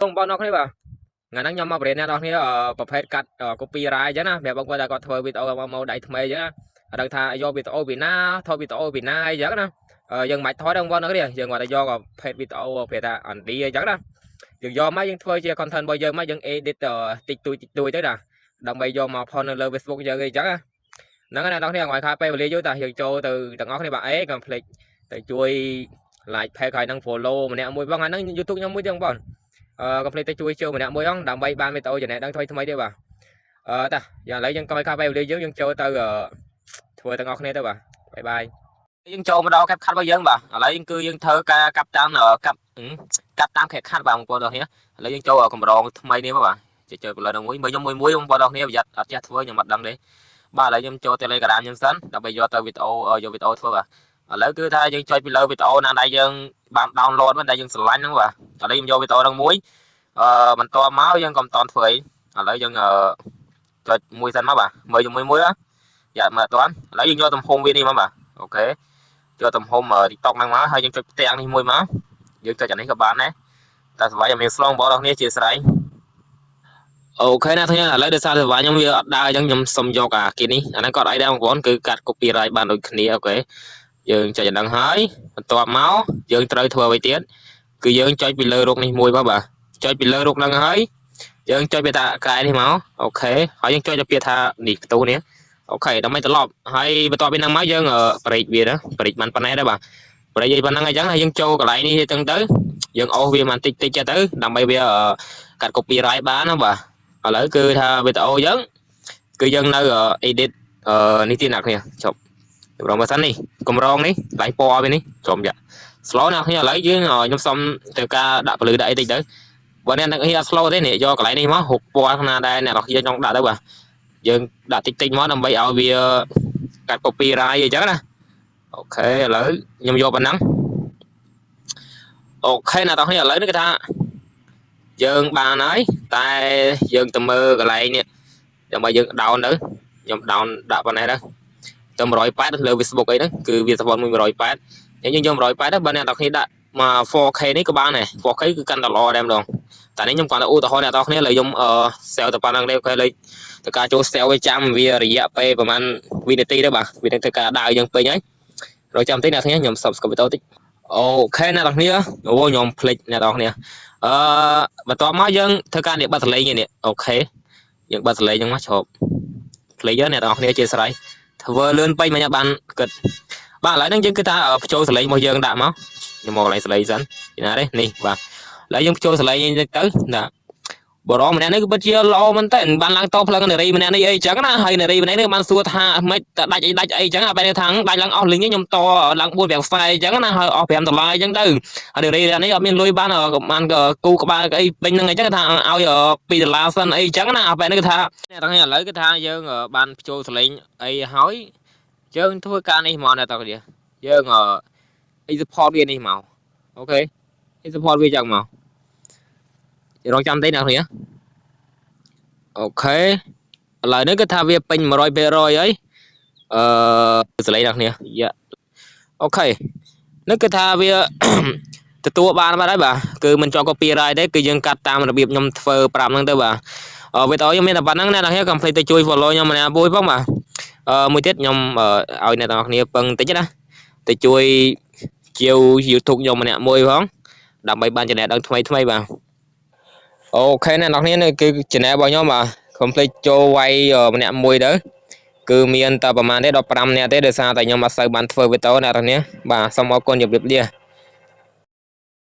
សូមបងប្អូនគ្នាបាទថ្ងៃហ្នឹងខ្ញុំមកបរៀនអ្នកនរគ្នាប្រភេទកាត់ copyright អញ្ចឹងណាប្រាប់បងប្អូនថាគាត់ធ្វើវីដេអូមកដៃថ្មីអញ្ចឹងណាអត់ដឹងថាយកវីដេអូពីណាថតវីដេអូពីណាអីចឹងណាយើងមិនបាច់ថតទេបងប្អូនគ្នាយើងគាត់តែយកប្រភេទវីដេអូប្រភេទថាអន្ទីអញ្ចឹងណាយើងយកមកយើងធ្វើជា content របស់យើងមកយើង edit តិចតួចតិចតួចទៅណាដើម្បីយកមកផុសនៅលើ Facebook យើងអីចឹងណាហ្នឹងហើយអ្នកនរគ្នាកុំឲ្យខាតពេលវេលាយូរតាយើងចូលទៅទាំងអស់គ្នាបាទអេកុំភ្លេចទៅជួយ like page ហើយនឹង follow ម្នាក់មួយផងអាហ្នឹង YouTube ខ្ញុំមួយទៀតបងប្អូន កុំភ្លេចទៅជួយចូលម្នាក់មួយផងដើម្បីបានវីដេអូចំណេះដឹងថ្មីថ្មីទៀតបាទអឺតាយ៉ាងឥឡូវយើងកុំឲ្យខាតពេលវេលាយើងយើងចូលទៅធ្វើទាំងអស់គ្នាទៅបាទ bye bye យើងចូលមកដល់ CapCut របស់យើងបាទឥឡូវគឺយើងធ្វើការកាប់តាមកាប់កាត់តាម CapCut បាទបងប្អូនទាំងគ្នាឥឡូវយើងចូលកម្រងថ្មីនេះបាទចូលផលិតមួយមើលខ្ញុំមួយមួយបងប្អូនទាំងគ្នាប្រយ័ត្នអត់ចេះធ្វើខ្ញុំអត់ដឹងទេបាទឥឡូវខ្ញុំចូល Telegram ខ្ញុំសិនដើម្បីយកទៅវីដេអូយកវីដេអូធ្វើបាទឥឡូវគឺថាយើងចុចពីលើវីដេអូណាដែលយើងបាន download មកដែលយើងស្រឡាញ់ហ្នឹងបាទឥឡូវខ្ញុំយកវីដេអូហ្នឹងមួយអឺបន្ទាប់មកយើងកុំតន់ធ្វើអីឥឡូវយើងអឺចុចមួយសិនមកបាទមើលជាមួយមួយយ៉ាមើលអត់ទាន់ឥឡូវយើងយកទំហំវានេះមកបាទ OK យកទំហំ TikTok ហ្នឹងមកហើយយើងចុចផ្ទាំងនេះមួយមកយើងចុចអានេះក៏បានដែរតែស្វ័យឲ្យមានស្លងបងប្អូនគ្នាជាស្រ័យ OK ណាថ្ងៃឥឡូវដោយសារសេវាខ្ញុំវាអត់ដើរអញ្ចឹងខ្ញុំសុំយកអាគីនេះអាហ្នឹងក៏អត់អីដែរបងប្អូនគឺកាត់ copyright បានដូចគ្នា OK យើងចុចអាហ្នឹងហើយបន្ទាប់មកយើងត្រូវធ្វើអ្វីទៀតគឺយើងចុចពីលើរូបនេះមួយមកបាទចុចពីលើរូបហ្នឹងហើយយើងចុចវាថាកែនេះមក OK ហើយយើងចុចទៅពាក្យថានេះផ្ទុះនេះ OK ដើម្បីត្រឡប់ហើយបន្ទាប់ពីហ្នឹងមកយើងបរិចវាណាបរិចបានប៉ុណ្ណេះដែរបាទបរិចអីប៉ុណ្ណឹងអញ្ចឹងហើយយើងចូលកន្លែងនេះទៅទៅយើងអូសវាបានតិចតិចទៅដើម្បីវាកាត់ copyright បានណាបាទឥឡូវគឺថាវីដេអូយើងគឺយើងនៅ edit នេះទៀតអ្នកគ្នាជប់កម្រងបើសិននេះកម្រងនេះកន្លែងពណ៌វានេះចំយ៉ា slow អ្នកគ្នាឥឡូវយើងខ្ញុំសុំទៅការដាក់ពលឺដាក់អីតិចទៅបើអ្នកទាំងគ្នាអត់ slow ទេនេះយកកន្លែងនេះមកហុកពណ៌ណាដែរអ្នកនរគ្នាចង់ដាក់ទៅបាទយើងដាក់តិចតិចមកដើម្បីឲ្យវាកាត់ copyright អីចឹងណា OK ឥឡូវខ្ញុំយកប៉ុណ្ណឹង OK អ្នកនរគ្នាឥឡូវនេះគេថាយើងបានហើយតែយើងទៅមើលកន្លែងនេះដើម្បីយើង down ទៅខ្ញុំ down ដាក់ប៉ុណ្ណេះទៅទៅ180លើ Facebook អីហ្នឹងគឺវា support 180អញ្ចឹងយើងយក180ទៅបើអ្នកនរគ្នាដាក់មក 4K នេះក៏បានដែរ 4K គឺកាន់តែល្អដែរម្ដងតែនេះខ្ញុំគ្រាន់តែឧទាហរណ៍អ្នកនរគ្នាលើខ្ញុំអឺ save តែប៉ុណ្្នឹងទេ OK លើទៅការចូល save វាចាំវារយៈពេលប្រហែលវិនាទីទៅបាទវានឹងធ្វើការដើរយើងពេញហើយរកចាំតិចអ្នកគ្នាខ្ញុំ subscribe វីដេអូតិច OK អ្នកនរគ្នាអូខ្ញុំភ្លេចអ្នកនរគ្នាអឺបន្ទាប់មកយើងធ្វើការនេះបិទសលេងនេះ OK យើងបិទសលេងហ្នឹងមកជ្រប់ភ្លេចអ្នកនរគ្នាជាស្រ័យធ្វើលឿនពេកមិនបានគិតបាទឥឡូវហ្នឹងយើងគឺថាបញ្ចូលសលេងរបស់យើងដាក់មកខ្ញុំមកកន្លែងសលេងសិនពីណាទេនេះបាទឥឡូវយើងបញ្ចូលសលេងទៅណាបរមម្នាក់នេះគឺពិតជាល្អមែនតើបានឡើងតផ្លឹងនារីម្នាក់នេះអីចឹងណាហើយនារីម្នាក់នេះបានសួរថាម៉េចតដាច់អីដាច់អីចឹងបែរថាដាច់ឡើងអស់លីងខ្ញុំតឡើង4 5ខ្សែចឹងណាហើយអស់5ដុល្លារចឹងទៅហើយនារីម្នាក់នេះអត់មានលុយបានបានគូក្បាលអីពេញហ្នឹងអីចឹងថាឲ្យ2ដុល្លារសិនអីចឹងណាបែរនេះគឺថាអ្នកទាំងនេះឥឡូវគឺថាយើងបានបញ្ចូលសលេងអីហើយយើងធ្វើការនេះមកអ្នកទាំងនេះយើង export វានេះមក OK export វាចឹងមករងចាំតិចអ្នកគ្នា OK ឥឡូវនេះគឺថាវាពេញ100%ហើយអឺសលេងអ្នកគ្នាយ៉ា OK នេះគឺថាវា ទទួលបានបាត់ហើយបាទគឺមិនជាប់ copyright ទេគឺយើងកាត់តាមរបៀបខ្ញុំធ្វើប្រាប់ហ្នឹងទៅបាទវីដេអូខ្ញុំមានតែប៉ុណ្្នឹងអ្នកនរគ្នាកុំភ្លេចទៅជួយ follow ខ្ញុំម្នាក់មួយផងបាទអឺមួយទៀតខ្ញុំឲ្យអ្នកទាំងអស់គ្នាពឹងតិចណាទៅជួយជាវ YouTube ខ្ញុំម្នាក់មួយផងដើម្បីបានចំណេះដឹងថ្មីថ្មីបាទ OK អ្នកនរគ្នានេះគឺ channel របស់ខ្ញុំបាទកុំភ្លេចចូលវាយម្នាក់មួយទៅគឺមានតែប្រហែលទេ15នាក់ទេដោយសារតែខ្ញុំអត់សូវបានធ្វើវីដេអូអ្នកនរគ្នាបាទសូមអរគុណជម្រាបលា។